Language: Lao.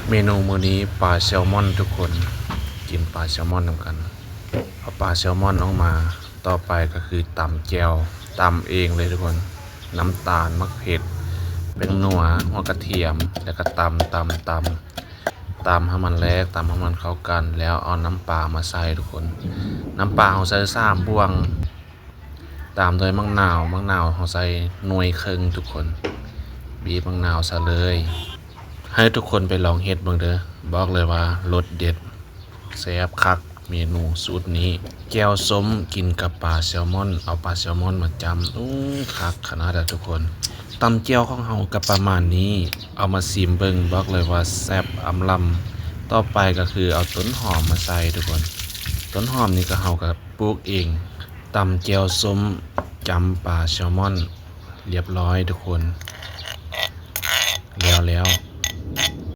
ເມນູມື້ນີ້ປາແຊວມອນທຸກຄົນ ກິນປາແຊວມອນນຳກັນ. ເອົາປາແຊວມອນອອກມາ ຕໍ່ໄປກໍຄືຕຳແຈ່ວ ຕຳເອງເລີຍທຸກຄົນ ນ້ຳຕານ ໝາກເຜັດ ແປ້ງນົວ ຫົວກະທຽມ ແລ້ວກໍຕຳ ຕຳ ຕຳ ຕຳໃຫ້ມັນແຫຼກ ຕຳໃຫ້ມັນເຂົ້າກັນ ແລ້ວເອົານ້ຳປາມາໃສ່ທຸກຄົນ. ນ້ຳປາເຮົາໃສ່ສາມບ່ວງ ຕາມດ້ວຍໝາກນາວ ໝາກນາວເຮົາໃສ່ໜ່ວຍເຄິ່ງທຸກຄົນ ບີບໝາກນາວໃສ່ເລີຍ. ໃຫ້ທຸກຄົນໄປລອງເຮັດເບິ່ງເດີ ບອກເລີຍວ່າລົດເດັດ ແຊບຄັກເມນູສູດນີ້. ແຈ່ວສົ້ມກິນກັບປາແຊວມອນ ເອົາປາແຊວມອນມາຈ້ຳ ໂອ້ ຄັກຂະໜາດເດີທຸກຄົນ. ຕຳແຈ່ວຂອງເຮົາກໍປະມານນີ້ ເອົາມາຊີມເບິ່ງ ບອກເລີຍວ່າແຊບອຳລຳ. ຕໍ່ໄປກໍຄືເອົາຕົ້ນຫອມມາໃສ່ທຸກຄົນ ຕົ້ນຫອມນີ້ກໍເຮົາກໍ ປູກເອງ. ຕຳແຈ່ວສົ້ມ ຈ້ຳປາແຊວມອນ ລຽບຮ້ອຍທຸກຄົນ ແລ້ວແລ້ວ